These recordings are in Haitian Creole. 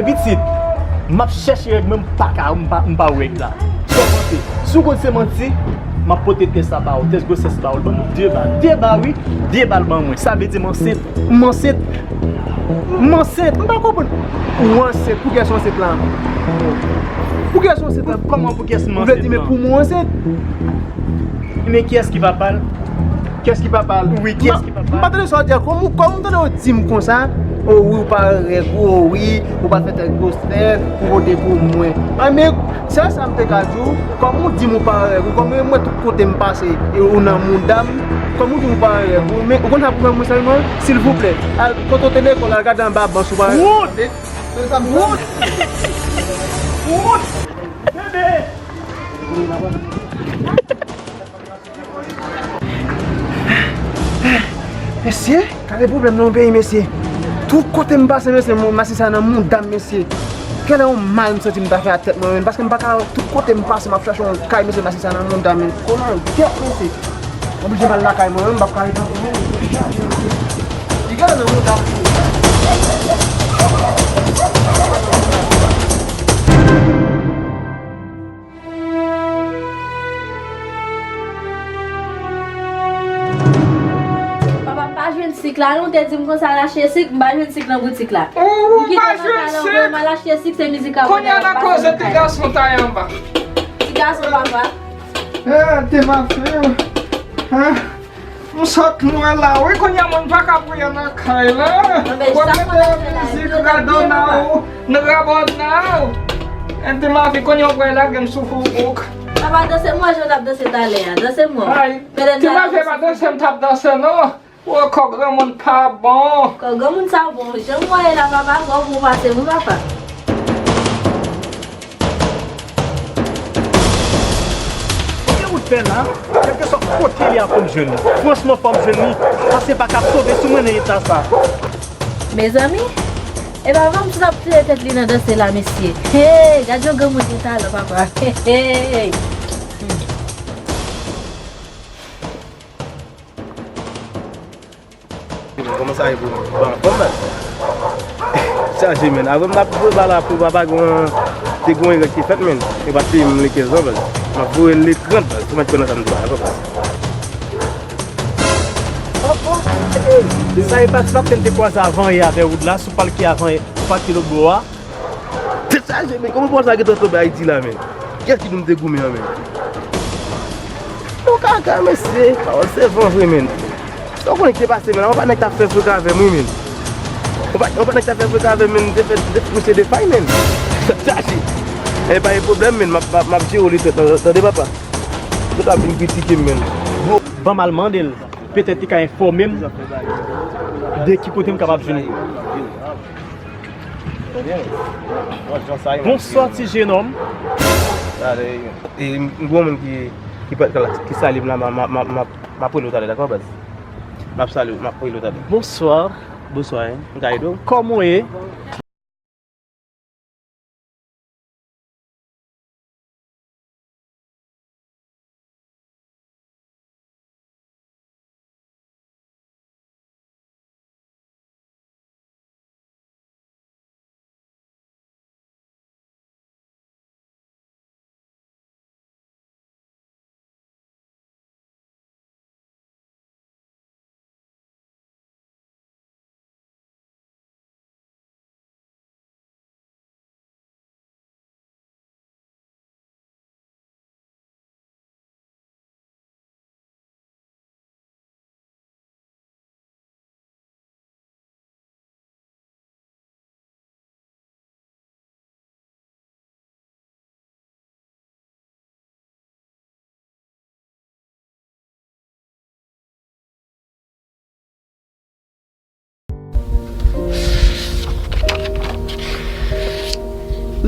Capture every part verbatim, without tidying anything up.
Pitit, m ap chèche règ mwen, m pa ka, m pa, m pa wè règ la. Sa w panse? Si w konn se manti, m ap pote tès la ba ou, tès gwosès ba ou. Ban m de bal, de bal wi, de bal ban mwen. Sa vle di m ansent, m ansent, m ansent, m pa konprann. Ou ansent, pou kiyès ou ansent la? Pou kiyès ou ansent la? Kòman pou kiyès m ansent la? Ou vle di men pou mwen ou ansent? Men kiyès ki papa l? Kiyès ki papa l? Wi, kiyès ki papa l? M pa tande sa w di a. Kòman, kòman w tande w di m konsa? O wi, ou pa wè règ ou, o wi, ou pa fè tèt gwosès, pou vote pou mwen. A, men, se sa m te ka di w. Kòman w di m ou pa wè règ ou? Kòman mwen tout kote m pase, e ou nan mouda m? Kòman w di m ou pa wè règ ou? Men, ou konn sa pou fè mwen sèlman? Silvouplè, al, kote w te lekòl, al gade anba ban si w pa wè. Wout! Wout! Wout! Bebe! Mesye, gade pwoblèm nan yon peyi, mesye. Tout kote m pase, mesye, m, masin sa nan mouda m, mesye. Genlè yon mal m santi m ta fè a tèt mwen menm, paske m pa ka, tout kote m pase, m ap chache yon kay, mesye, masin sa nan mouda m, men. Kòman, gèt, mesye. M oblije m al lakay mwen menm, m p ap ka rete ankò, men. Li genlè nan mouda m. Papa, m pa jwenn sik la, non, ou te di m konsa al achte sik, m pa jwenn sik nan boutik la. Ou, ou pa jwenn sik? M al achte sik, se mizik ap. Kounye a n ap koze ti gason ta ye anba. Ti gason, papa. Eh, te ma fè, hein? M sot lwen la, wi, kounye a moun pa ka priye nan kay la. W ap mete mizik radona ou, n rabòna ou. Ente ma fi, kounye a w pral lage m sou foufouk. Papa, danse m wè jan w t ap danse talè a. Danse m wè. Ay, ti ma fi, pa danse m t ap danse, non. Wè, kò granmoun pa bon. Kò granmoun sa bon. Jan m wè la, papa, kò bon pase, wi, papa. Kote ou t fè la? Kèlkeswa kote li a, fò m jwenn li. Franchman, fò m jwenn li. Paske pa ka sove sou mwen nan eta sa. Mezanmi, e pa fanm sot ap tire tèt li nan danse la, mesye. Hey, gad yon granmoun gen talan, papa. Hey, hey. Kòman sa ye pou ou? Bon, anfòm, baz. Chaje, men. Avan m t ap voye bal la pou papa, gon, te gon erè ki fèt, men. E pa te m le kenz an, baz. M ap voye l le trant, baz. Pou mèt konnen sa m di la, baz. Sa e pa ti pap ke m te kwaze avan yè avè woud la, sou palke avan yè, sou palke lòt bò a. Tèt chaje, men. Kòman pawòl sa gentan tonbe Ayiti la, men? Kiyès ki di w m te goumen an, men? Yon kaka, mesye. Pawòl sèvan vre, men. Sa w konnen ki te pase, men? Yon pa nèg t ap fè freka avè m, wi, men. Yon pa, yon pa nèg t ap fè freka avè m, men. M te fè, m te fè misye defay, men. Tèt chaje. E pa gen pwoblèm, men. M ap, m ap, m ap jere w li tèt, tande, papa. Ou t ap vin kritike m, men. Bon, ban m al mande l. Petèt li ka enfòme m de ki kote m kapab jwenn li. Bonswa, ti jenòm. E, m gon moun ki, ki, ki salye m la, m a, m a, m a, m a, m ap rele w talè, dakò, baz? M ap salye w, m ap rele w talè. Bonswa. Bonswa, hein. M ka ede w? Kòman w ye?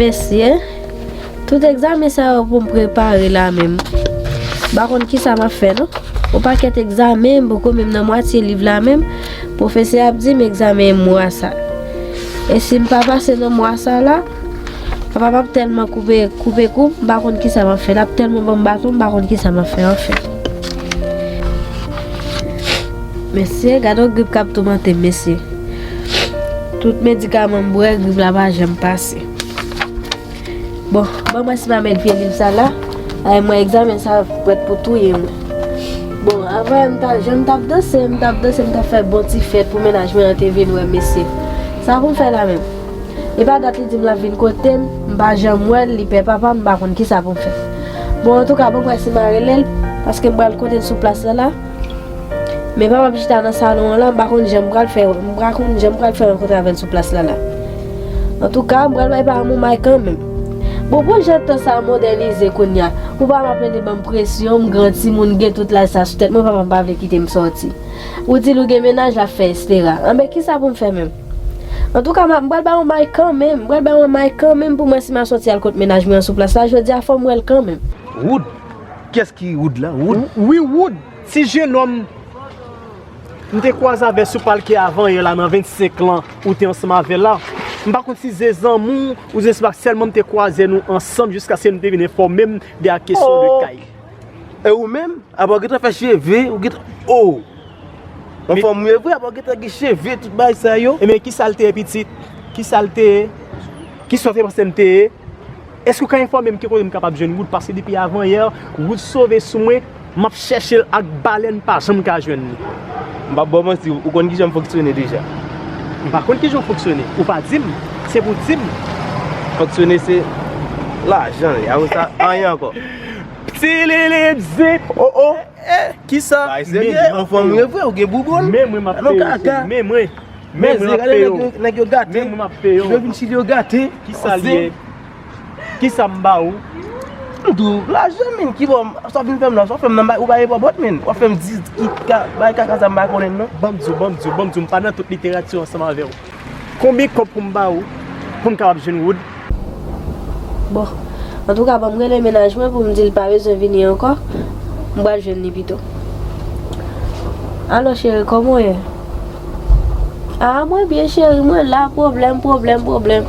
Mesye, tout egzamen sa yo pou m prepare la menm. M pa konn kisa m ap fè non. Yon pakèt egzamen, m poko menm nan mwatye liv la menm. Pwofesè ap di m egzamen mwa sa. E si m pa pase nan mwa sa la, papa m ap tèlman koupe, koupe kou, m pa konn kisa m ap fè. L ap tèlman ban m baton, m pa konn kisa m ap fè anfen. Mesye, gade yon grip k ap toumante m, mesye. Tout medikaman m bwè, griv la pa janm pase. Bon, ban m wè si m a met vye liv sa la. Ay, mwen egzamen sa prèt pou touye mwen. Bon, avan m ta, jan m t ap danse, m t ap danse, m t ap fè bon ti fèt pou mennaj mwen an te vin wè m mesye. Sa pou m fè la menm? E pa dat li di m l ap vin kote m, m pa janm wè l, li pè papa m, m pa konn kisa pou m fè. Bon, antouka, ban m wè si m a rele l, paske m pral kote l sou plas la la. Men papa m chita nan salon an la, m pa konn jan m pral fè, m pa konn jan m pral fè rankontre avè l sou plas la la. Antouka, m pral bay papa m yon may kanmenm. Bon, bon jan tan sa a modènize kounye a. Pou papa m ap rete ban m presyon, m gran timoun, gen tout laj sa sou tèt mwen, papa m pa vle kite m sòti. Ou di l ou gen mennaj, l ap fè estera. Anben, kisa pou m fè menm? Antouka, m ap, m pral bay yon may kanmenm, m pral bay yon may kanmenm pou m wè si m a sòti al kot mennaj mwen an sou plas la, jodi a fò m wè l kanmenm. Wood? Kiyès ki Wood la? Wood? Wi, Wood, ti jenòm m te kwaze avè sou palke avan yè la nan vennsenk lan ou te ansanm avè l la. M pa konn si se zanmi w oubyen se pa sèlman m te kwaze nou ansanm jiskaske nou te vin enfòme m de a kesyon de kay. E ou menm? Apa w gentan fè cheve, ou gentan, oh! Anfòm ou ye vre, apa w gentan gen cheve, tout bagay sa yo? Ebyen, kisa l te ye, pitit? Kisa l te ye? Kisa w te panse m te ye? Èske w ka enfòme m ki kote m kapab jwenn Wood? Paske depi avan yè, Wood sove sou mwen, m ap chèche l ak balèn, m pa janm ka jwenn li. M p ap ba w manti, ou konn kijan m fonksyone deja. M pa konn kijan w fonksyone. Ou pa di m. Se pou w di m. Fonksyone se lajan li, apre sa, anyen ankò. Ptililidzi! Oh, oh! Eh, kisa? Bagay serye, anfòm ou ye vre, ou gen bouboun. Men mwen m ap peye w. Men mwen. Men mwen m ap peye w. Nèg yo gate. Men mwen m ap peye w. Yo vin chili yo gate. Kisa l ye? Kisa m ba ou? M di w, lajan, men, ki bò, sa w vin fè m la, sa w fè m nan, ou pa repòt, men, w ap fè m di, ki ka, bay kaka sa m pa konnen, non. Ban m di w, ban m di w, ban m di w, m pa nan tout literati ansanm avè w. Konbyen kòb pou m ba ou, pou m kapab jwenn Wood? Bon, antouka, ban m rele mennaj mwen pou m di l pa bezwen vini ankò, m pral jwenn li pito. Alo, cheri, kòman w ye? A, mwen byen, cheri, mwen la, pwoblèm, pwoblèm, pwoblèm.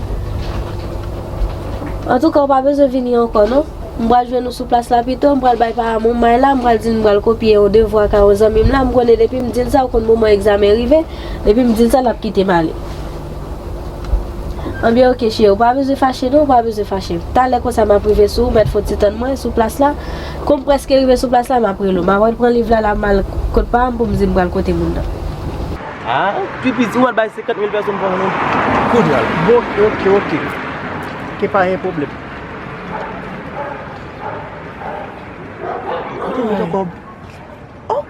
Antouka, ou pa bezwen vini ankò, non. M pral jwenn ou sou plas la pito, m pral bay paran m yon may la, m pral di l m pral kopye yon devwa kay yon zanmi m la, m konnen depi m di l sa, ou konn moman egzamen rive, depi m di l sa, l ap kite m ale. Anben, oke, cheri, ou pa bezwen fache non, ou pa bezwen fache. Talè konsa m ap rive sou ou, mèt fon ti tann mwen sou plas la. Kon m prèske rive sou plas la, m ap rele w. M ap al pran liv la, la m al kot pa m pou m di m pral kote moun nan. A, pi piti, ou al bay senkant mil pèsòn fò nou kounye a la. Bon, oke, oke. Ke pa gen pwoblèm. Kote ou jwenn kòb? Oh!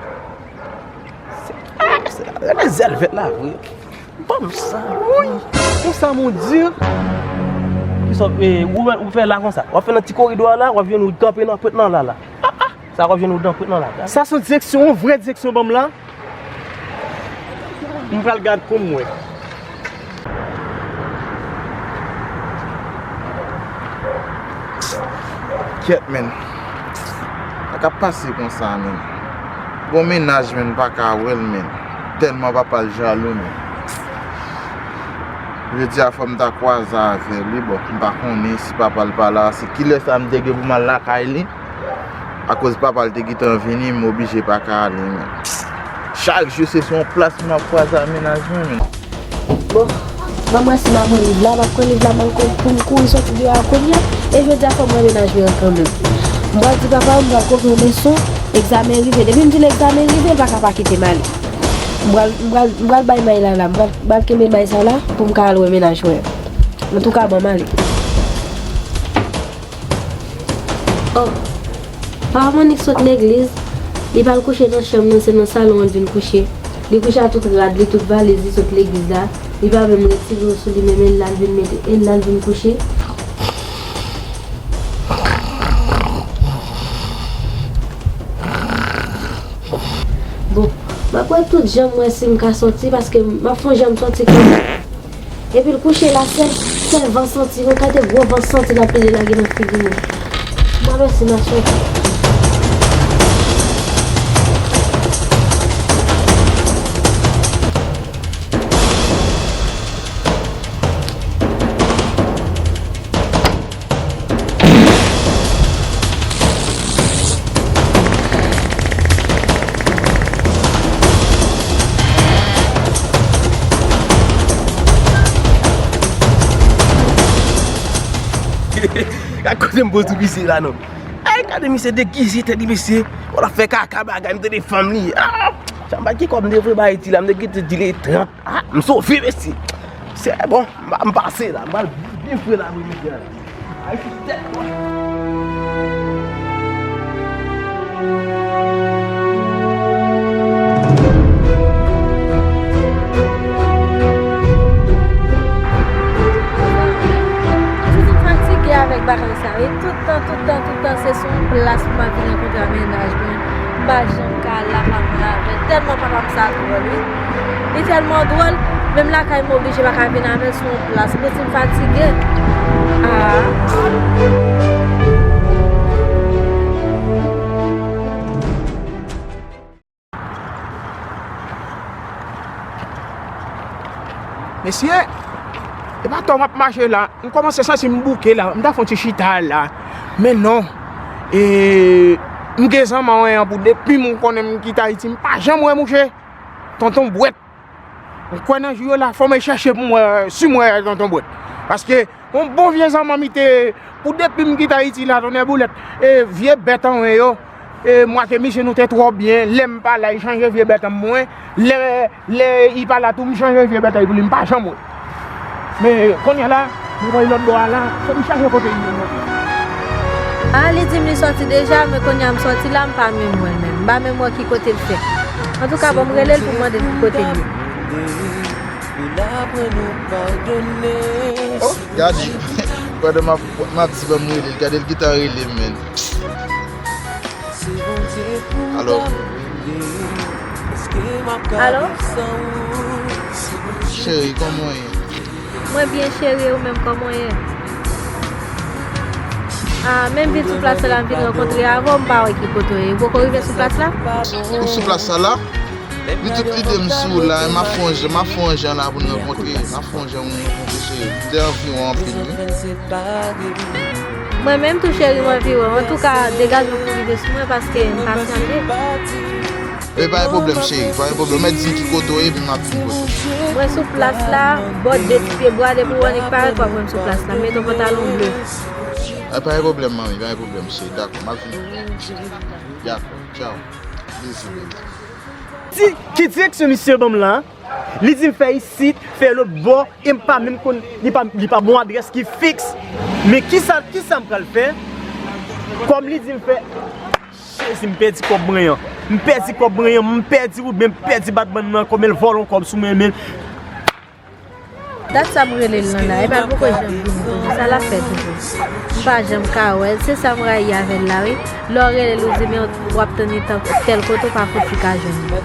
Se, ah, se, gade zèl vèt la vre. Ban m sa. Woy! Konsa, mon Dye! Kisa, eh, ou, ou fè la konsa? W ap fè nan ti koridò a la, w ap jwenn ou kanpe nan pwent nan la la. Sa w ap jwenn ou nan pwent nan la la. Sa se yon direksyon, yon vrè direksyon ban m la. M pral gad pou m wè. Kyèt, men. Sa k ap pase konsa, men. Gon mennaj, men, m pa ka wè l, men. Tèlman papa l jalou, men. Jodi a, fò m ta kwaze avè li, bon, m pa konnen si papa l pa la, se kilè sa m te gen pou m al lakay li. Akoz papa l te gentan vini, m oblije pa ka ale, men. Chak jou, se sou yon plas m ap kwaze ak mennaj mwen, men. Bon, ban m wè si m ap pran liv la, m ap pran liv la, m al kou-, pou m kouri soti deyò a kounye a, e jodi a fò m wè mennaj mwen an kanmenm. M pral di papa m, m pral kopye yon leson, egzamen rive. Depi m di l egzamen rive, l pa ka pa kite m ale. M pral, m pral, m pral bay may la la, m pral, m pral kenbe may sa la pou m ka al wè mennaj mwen. Antouka, ban m ale. Oh, papa m annik sot legliz, li pa al kouche nan chanm nan, se nan salon an l vin kouche. Li kouche a tout rad li, tout valiz li sot legliz la. Li pa menm retire yo sou li menm, e l la l vin mete, e l la l vin kouche. Bon, m ap wè tout jan m wè si m ka sòti, paske m ap fè yon jan m sòti kanmenm. Epi l kouche la, sèl, sèl van santi, yon kalite gwo van santi l ap plede lage nan figi mwen. Mwen wè si m a sòti. Se m poze sou misye la non. Ay, gade misye degize tèt li, mesye. Wè l ap fè kaka bagay, m tande fanm li. Ah! Chanba ki kòb m te voye bay ti la, m te kite di li trant. Ah, m sove, mesye. Se bon, m, m pase la, m pral byen fre la pou misye la. Ay, se tèt mwen. Mezanmi, fatige avèk bagay sa wi. Tout tan, tout tan, tout tan, se sou yon plas pou m ap vin rankontre ak mennaj mwen. M pa janm ka al lakay mwen avè l. Tèlman papa m sa dwòl, wi. Li tèlman dwòl, menm lakay m oblije pa ka vin avè l sou yon plas. Mwen di m fatige. Ah. Mesye, e pa atò m ap mache la. M kòmanse santi m bouke la. M ta fè yon ti chita la. Men non. E, m gen zanmanm an pou depi m konnen m kite Ayiti, m pa janm wè mouche. Tonton Bwèt. M kwè nan jou yo la, fò m al chèche pou m wè si m wè Tonton Bwèt. Paske yon bon vye zanmanm li te, pou depi m kite Ayiti la, tonnè boulèt. E vye bèt anwen yo, e mwen ak misye nou te twò byen. Lè m pa la, li chanje vye bèt an mwen. Lè, lè li pa la tou, m chanje vye bèt an pou li, m pa janm wè. Men kounye a la, mwen wè lòt bò a la, fò m chache kote li ye. A, li di m li sòti deja, men kounye a m sòti la, m pa menm wè l menm. M pa menm wè ki kote l fèk. Antouka, bon, m rele l pou m mande l ki kote l ye. Oh, gade, pandan m ap, m ap di ban m rele l, gade l gentan rele m, men. Alo. Alo? Cheri, kòman w ye? Mwen byen, cheri, e ou menm, kòman w ye? A, men m vin sou plas la, m vin rankontre avè w, m pa wè ki kote w ye. Ou poko rive sou plas la? Ou sou plas la? Wi, tout lide m sou ou la, m ap fè yon jan, m ap fè yon jan la pou n rankontre, m ap fè yon jan pou n rankontre, cheri. M te anvi w anpil, wi. Mwen menm tou, cheri, m anvi w. Antouka, degaje w pou rive sou mwen, paske m pasyante. E pa gen pwoblèm, cheri, pa gen pwoblèm. Mèt di m ki kote w ye, epi m ap vin kote w. Mwen sou plas la, bò de ti pye bwa, depi w annik parèt, w ap wè m sou plas la. M met yon pantalon ble. E pa gen pwoblèm, manmi, pa gen pwoblèm, cheri. Dakò, m ap vin. Dakò, tchaw. Bezi, bezi. Di, ki direksyon misye ban m la? Li di m fè isit, fè lòt bò, e m pa menm konn, li pa, li pa bon adrès ki fiks. Men kisa, kisa m pral fè? Kòm li di m fè, Jezi, m pèdi kòb mwen an. M pèdi kòb mwen an, m pèdi wout, men m pèdi batman nan, kòm el vòlè yon kòb sou mwen, men Dat sa m rele l lan la, epa l poko janm vini toujou. Sa l ap fè toujou? M pa janm ka wè l. Se sa m rayi avè l la, wi. Lè w rele l, ou di, men w ap tann li tèl kote, w pa fouti ka jwenn li.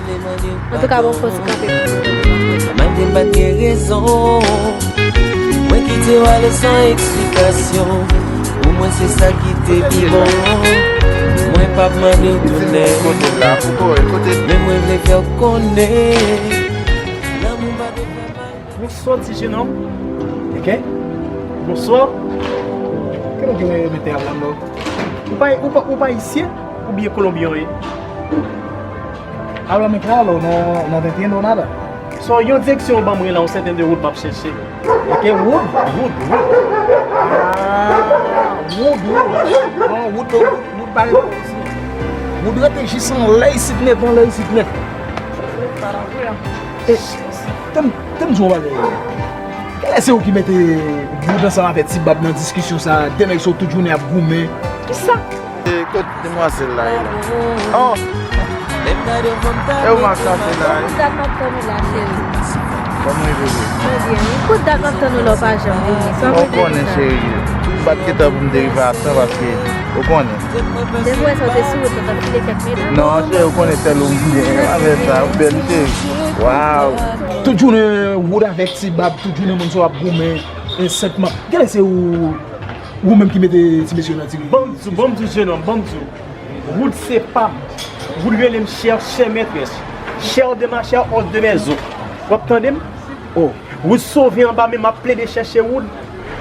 Antouka, bon, fouti kanpe. Malgre m pa t gen rezon, mwen kite w ale san eksplikasyon. Pou mwen, se sa ki te pi bon. Mwen p ap mande w tounen. Men mwen vle fè w konnen. Lanmou pa te fè mal. Bonswa, ti jenòm. Eke? Bonswa. Ke nou gen mete a la, non? Ou pa, ou pa, ou pa ayisyen? Oubyen kolonbyen ou ye? Hablo inglés, no, no te entiendo nada. So, yon direksyon ou ban mwen la, yon sèten de wout m ap chèche. Eke wood? Wood, wood. Ah, wood, wood. Bon, wood, wood, wood, pa gen pwoblèm. Wood rete jis anlè isit nèt, anlè isit nèt. E, tann, tann di w yon bagay. Genlè se ou ki mete Wood ansanm avèk Ti Bab nan diskisyon sa a, de nèg sa yo tout jounen ap goumen. Kisa? E kot demwazèl la ye la? Oh! E ou m ap chache la, wi. Kout dat m ap tann ou la, cheri. Kòman w ye, bebe? Mwen byen, wi. Kout dat m ap tann ou la, w pa janm vini. Sa w konnen, cheri. M pa t gentan pou m te rive a tan paske, ou konnen. Depi w wè sa, w te sou wout la, t ap file kèk medam. Non, cheri, ou konnen sèl ou m gen. Avè sa, ou bèl, cheri. Waw. Tout jounen Wood avèk Ti Bab, tout jounen moun sa yo ap goumen, e, senpman. Genlè se ou, ou menm ki mete ti mesye yo nan ti gri. Ban m di w, ban m di w, jenòm, ban m di w. Wood se pa m. Wood rele m chè, chè mètrès. Chè de ma chè, òs de mèzon. W ap tande m? Oh. Wood sove anba men m ap plede chèche Wood.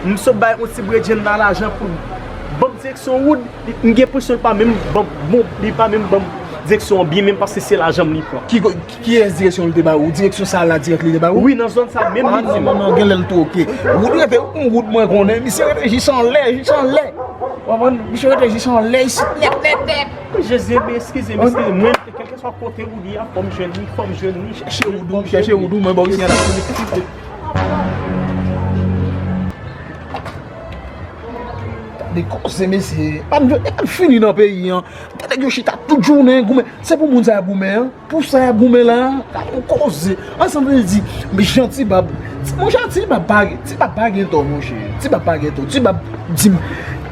M sot bay yon ti bredjenn nan lajan pou l ban m direksyon Wood. Li, m gen enpresyon li pa menm ban m, bon, li pa menm ban m direksyon an byen menm paske se lajan m li pran. Ki, kiyès direksyon li te ba ou? Direksyon sa a la dirèk li te ba ou? Wi, nan zòn sa menm li di m. Ah, non, non, non, genlè l twoke. Wood rete, yon Wood mwen konnen, misye rete jis anlè, jis anlè. Ou konprann? Misye rete jis anlè isit, nèt, nèt, nèt. Jezi, men eskize m, eskize m. Mwen, kèlkeswa kote Woody a, fò m jwenn li, fò m jwenn li, chèche Woody, chèche Woody, mwen ba w siy la. Gade koze, mesye. Pa n, e pa n fini nan peyi an. Gade nèg yo chita tout jounen, goumen. Se pou moun sa yo goumen an. Pou sa y ap goumen la, gade yon koze. An sanble di, men jan Ti Bab, monchè, Ti Bab pa, Ti Bab pa gen tò, monchè. Ti Bab pa gen tò. Ti Bab di m,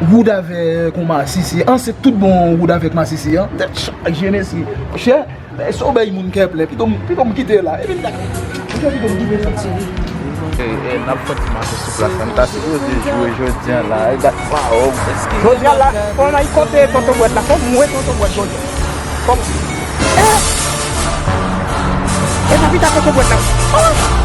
Wood avèk yon masisi. An, se tout bon Wood avèk masisi an. Tèt chaje, mesye. Monchè, men se yon bèy moun kè plen. Pito m, pito m kite la. Epi m ta, monchè, pito m kite sa. E, e, n ap fè ti mache sou plas la. M ta sipoze jwe jodi a la. E gad, waw. Jodi a la, fò m al kote tonton Bwèt la. Fò m wè tonton Bwèt jodi a. Fò m, e! E pa pita tonton Bwèt la. Oh!